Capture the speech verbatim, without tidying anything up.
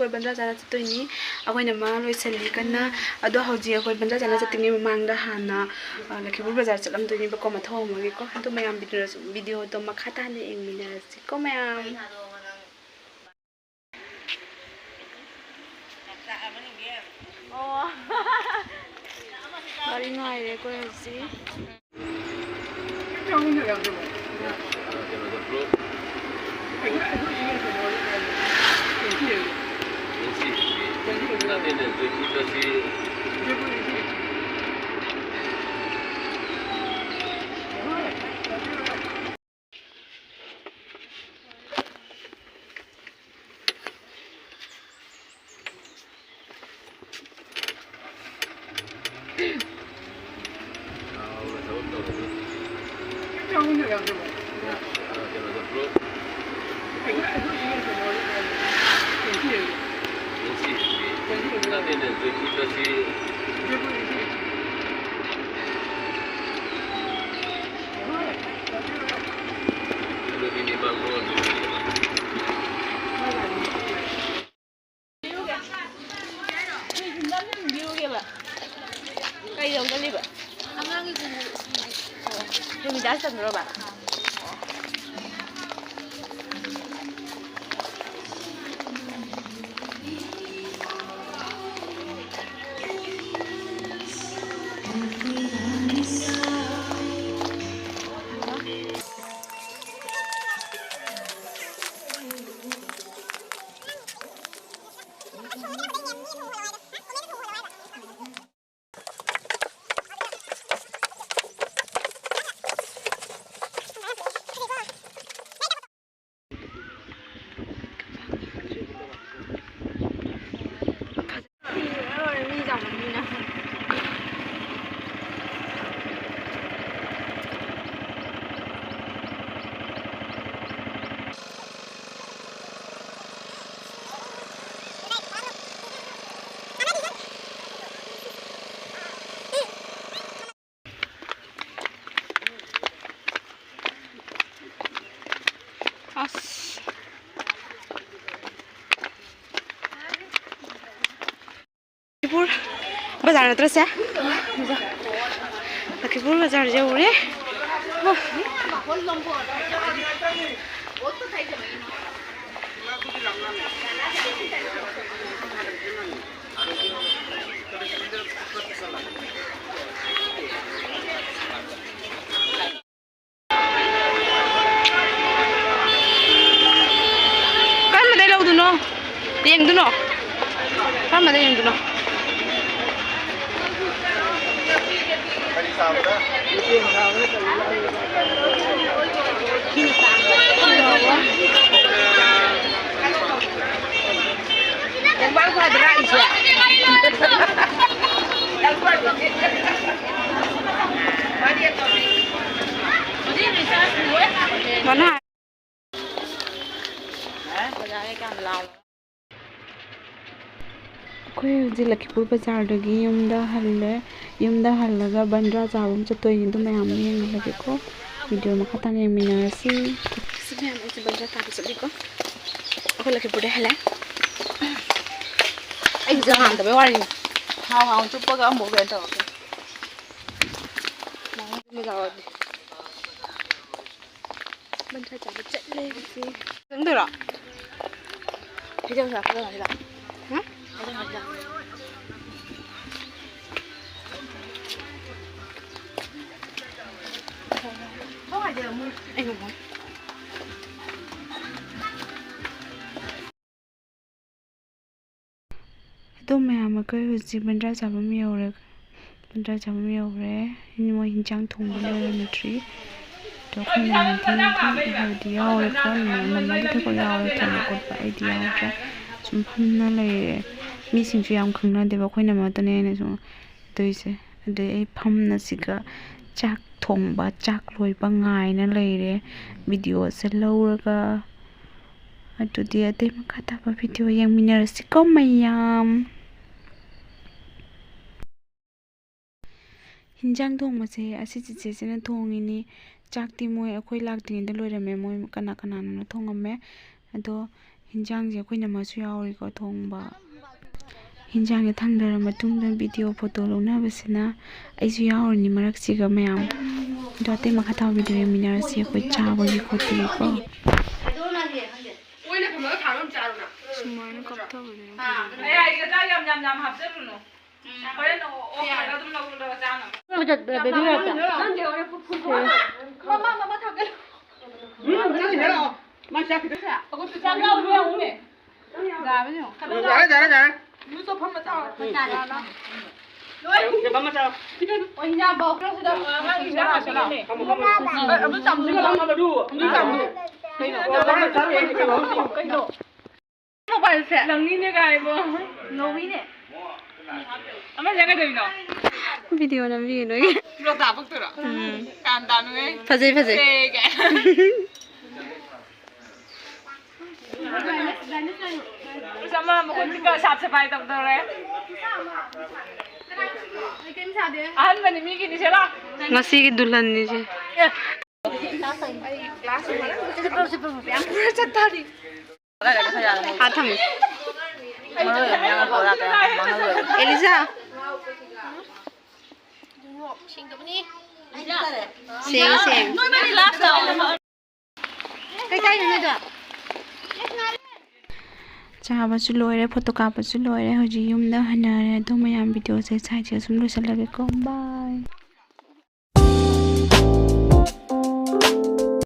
ꯑꯩꯈꯣꯏ ꯕꯟꯗ꯭ꯔꯥ ꯆꯥꯅ ꯆꯠꯇꯣꯏꯅꯤ꯫ ꯑꯩꯈꯣꯏꯅ ꯃꯥ ꯂꯣꯏꯁꯤꯜꯂꯤ ꯀꯟꯅ꯫ ꯑꯗꯣ ꯍꯧꯖꯤꯛ ꯑꯩꯈꯣꯏ ꯕꯟꯗ꯭ꯔꯥ ꯆꯥꯅ ꯆꯠꯇ꯭ꯔꯤꯉꯩ ꯃꯃꯥꯡꯗ ꯍꯥꯟꯅ, ꯑ, ꯂꯛꯈꯤꯄꯨꯔ ꯕꯖꯥꯔ ꯆꯠꯂꯝꯗꯣꯏꯅꯦꯕꯀꯣ, ꯃꯊꯧ ꯑꯃꯒꯤꯀꯣ꯫ ꯑꯗꯣ ꯃꯌꯥꯝ ꯚꯤꯗꯤꯑꯣ, ꯚꯤꯗꯤꯑꯣꯗꯣ ꯃꯈꯥ ꯇꯥꯅ ꯌꯦꯡꯃꯤꯟꯅꯔꯁꯤꯀꯣ ꯃꯌꯥꯝ꯫ ꯑꯣ꯫ ꯒꯥꯔꯤ ꯉꯥꯏꯔꯦ ꯑꯩꯈꯣꯏ ꯍꯧꯖꯤꯛ꯫ ꯀꯩ ꯂꯧꯗꯣꯔꯤꯕ? ꯑꯉꯥꯡꯒꯤ ꯈꯣꯡꯎꯞ ꯁꯤꯗꯤ꯫ ꯑꯣ, ꯔꯣꯃꯤꯇꯥꯁ ꯇꯝꯗꯣꯔꯕ? ꯕꯖꯥꯔ ꯅꯠꯇ꯭ꯔꯁꯦ? ꯂꯈꯤꯄꯨꯔ ꯕꯖꯥꯔ ꯌꯧꯔꯦ꯫ ꯀꯔꯝꯕꯗꯩ ꯂꯧꯗꯣꯏꯅꯣ? ꯌꯦꯡꯗꯣꯏꯅꯣ? ꯀꯔꯝꯕꯗꯩ ꯌꯦꯡꯗꯣꯏꯅꯣ? ꯑꯩꯈꯣꯏ ꯍꯧꯖꯤꯛ ꯂꯈꯤꯄꯨꯔ ꯕꯖꯥꯔꯗꯒꯤ ꯌꯨꯝꯗ ꯍꯜꯂꯦ꯫ ꯌꯨꯝꯗ ꯍꯜꯂꯒ ꯕꯟꯗ꯭ꯔꯥ ꯆꯥꯕ ꯑꯃ ꯆꯠꯇꯣꯏꯅꯤ꯫ ꯑꯗꯨ ꯃꯌꯥꯝ ꯑꯃ ꯌꯦꯡꯍꯜꯂꯒꯦꯀꯣ꯫ ꯚꯤꯗꯤꯑꯣ ꯃꯈꯥ ꯇꯥꯅ ꯌꯦꯡꯃꯤꯟꯅꯔꯁꯤ꯫ ꯁꯤ ꯃꯌꯥꯝ ꯑꯩꯁꯦ ꯕꯟꯗ꯭ꯔꯥ ꯆꯥꯕ ꯆꯠꯂꯤꯀꯣ꯫ ꯑꯩꯈꯣꯏ ꯂꯈꯤꯄꯨꯔꯗ ꯍꯜꯂꯦ꯫ ꯑꯩ ꯍꯧꯖꯤꯛ ꯍꯥꯟꯗꯕꯩ ꯋꯥꯔꯤꯅꯤ꯫ ꯍꯥꯎ ꯍꯥꯎ ꯆꯨꯞꯄꯒ ꯑꯃꯨꯛ ꯀꯩꯅꯣ ꯇꯧꯔꯛꯀꯦ꯫ ꯕꯖꯥꯔ ꯑꯣꯏꯔꯗꯤ꯫ ꯕꯟꯗ꯭ꯔꯥ ꯆꯥꯕ ꯆꯠꯂꯦ ꯉꯁꯤ꯫ ꯆꯪꯗꯣꯏꯔꯣ? ꯍꯩꯖꯤꯜ ꯁꯥ ꯐꯖꯅ ꯍꯩꯖꯤꯜ꯫ ꯍꯥ? ꯐꯖꯅ ꯍꯩꯖꯤꯜ꯫ ꯑꯩ ꯉꯝꯃꯣꯏ꯫ ꯑꯗꯣ ꯃꯌꯥꯝ, ꯑꯩꯈꯣꯏ ꯍꯧꯖꯤꯛ ꯕꯟꯗ꯭ꯔꯥ ꯆꯥꯐꯝ ꯌꯧꯔꯦ꯫ ꯕꯟꯗ꯭ꯔꯥ ꯆꯥꯐꯝ ꯌꯧꯔꯦ꯫ ꯃꯣꯏ ꯍꯤꯟꯖꯥꯡ ꯊꯣꯡꯕ ꯂꯣꯏꯔꯝꯗ꯭ꯔꯤ꯫ ꯑꯗꯣ ꯑꯩꯈꯣꯏ ꯃꯌꯥꯝꯗꯤ ꯑꯗꯨꯝ ꯍꯥꯏꯕꯗꯤ ꯌꯥꯎꯔꯦꯀꯣ, ꯃꯌꯥꯝ ꯑꯃꯒꯤ ꯊꯕꯛ ꯌꯥꯎꯔꯦ, ꯊꯣꯡꯕ ꯈꯣꯠꯄ꯫ ꯑꯩꯗꯤ ꯌꯥꯎꯗ꯭ꯔꯦ꯫ ꯁꯨꯝ ꯐꯝꯅ ꯂꯩꯔꯦ꯫ ꯃꯤꯁꯤꯡꯁꯨ ꯌꯥꯝ ꯈꯪꯅꯗꯦꯕ, ꯑꯩꯈꯣꯏꯅ ꯑꯃꯠꯇꯅꯦ ꯑꯩꯅ ꯁꯨꯝ ꯇꯧꯔꯤꯁꯦ꯫ ꯑꯗꯩ ꯑꯩ ꯐꯝꯅ ꯁꯤꯒ ꯆꯥꯛ ꯊꯣꯡꯕ, ꯆꯥꯛ ꯂꯣꯏꯕ ꯉꯥꯏꯅ ꯂꯩꯔꯦ, ꯚꯤꯗꯤꯑꯣꯁꯦ ꯂꯧꯔꯒ꯫ ꯑꯗꯨꯗꯤ ꯑꯇꯩ ꯃꯈꯥ ꯇꯥꯕ ꯚꯤꯗꯤꯑꯣ ꯌꯦꯡꯃꯤꯟꯅꯔꯁꯤꯀꯣ ꯃꯌꯥꯝ꯫ ꯍꯤꯟꯖꯥꯡ ꯊꯣꯡꯕꯁꯦ ꯑꯁꯤ ꯆꯤꯆꯦꯁꯤꯅ ꯊꯣꯡꯉꯤꯅꯤ꯫ ꯆꯥꯛꯇꯤ ꯃꯣꯏ ꯑꯩꯈꯣꯏ ꯂꯥꯛꯇ꯭ꯔꯤꯉꯩꯗ ꯂꯣꯏꯔꯝꯃꯦ, ꯃꯣꯏ ꯀꯅꯥ ꯀꯅꯥꯅꯣꯅꯣ ꯊꯣꯡꯉꯝꯃꯦ꯫ ꯑꯗꯣ ꯍꯤꯟꯖꯥꯡꯁꯦ ꯑꯩꯈꯣꯏ ꯅꯝꯃꯁꯨ ꯌꯥꯎꯔꯤꯀꯣ ꯊꯣꯡꯕ꯫ ꯍꯤꯟꯖꯥꯡꯁꯦ ꯊꯥꯡꯗꯔ ꯃꯇꯨꯡꯗ ꯚꯤꯗꯤꯑꯣ ꯐꯣꯇꯣ ꯂꯧꯅꯕꯁꯤꯅ ꯑꯩꯁꯨ ꯌꯥꯎꯔꯅꯤ ꯃꯔꯛꯁꯤꯒ ꯃꯌꯥꯝ꯫ ꯑꯗꯣ ꯑꯇꯩ ꯃꯈꯥ ꯇꯥꯕ ꯚꯤꯗꯤꯑꯣ ꯌꯦꯡꯃꯤꯟꯅꯔꯁꯤ ꯑꯩꯈꯣꯏ ꯆꯥꯕꯒꯤ ꯈꯣꯠꯄꯒꯤꯀꯣ꯫ ꯁꯨꯃꯥꯏꯅ ꯀꯞꯊꯕꯅꯦ꯫ ꯌꯥꯔꯦ, ꯌꯥꯔꯦ, ꯌꯥꯔꯦ꯫ ꯀꯩꯅꯣ? ꯅꯪꯅꯤꯅꯦ ꯀꯥꯏꯕꯣ꯫ ꯅꯧꯕꯤꯅꯦ꯫ ꯑꯃꯁꯦ ꯀꯩꯗꯧꯔꯤꯅꯣ? ꯚꯤꯗꯤꯑꯣ ꯅꯝꯕꯤꯌꯦ ꯅꯣꯏꯒꯤ꯫ ꯂꯣꯇꯥ ꯄꯛꯇꯣꯏꯔꯣ? ꯎꯝ꯫ ꯀꯥꯟ ꯇꯥꯅꯨꯍꯦ꯫ ꯐꯖꯩ, ꯐꯖꯩ꯫ ꯁꯦ ꯀꯥꯏꯅ꯫ ꯑꯃ ꯃꯈꯨꯠ ꯁꯥꯞ ꯁꯐꯥꯏ ꯇꯧꯗꯧꯔꯦ꯫ ꯑꯍꯟꯕꯅꯤ ꯃꯤꯒꯤꯅꯤ ꯁꯦ ꯂꯥꯎ꯫ ꯉꯁꯤꯒꯤ ꯗꯨꯜꯍꯟꯅꯤꯁꯦ꯫ ꯆꯠꯊꯔꯤ꯫ ꯑꯥ, ꯊꯝꯃꯦ꯫ ꯑꯦꯂꯤꯖꯥ꯫ ꯁꯦꯡꯉꯦ, ꯁꯦꯡꯉꯦ꯫ ꯆꯥꯕꯁꯨ ꯂꯣꯏꯔꯦ, ꯐꯣꯇꯣ ꯀꯥꯞꯄꯁꯨ ꯂꯣꯏꯔꯦ꯫ ꯍꯧꯖꯤꯛ ꯌꯨꯝꯗ ꯍꯟꯅꯔꯦ꯫ ꯑꯗꯣ ꯃꯌꯥꯝ, ꯚꯤꯗꯤꯑꯣꯁꯦ ꯁ꯭ꯋꯥꯏꯁꯤꯗ ꯁꯨꯝ ꯂꯣꯏꯁꯤꯜꯂꯒꯦꯀꯣ꯫ ꯕꯥꯏ꯫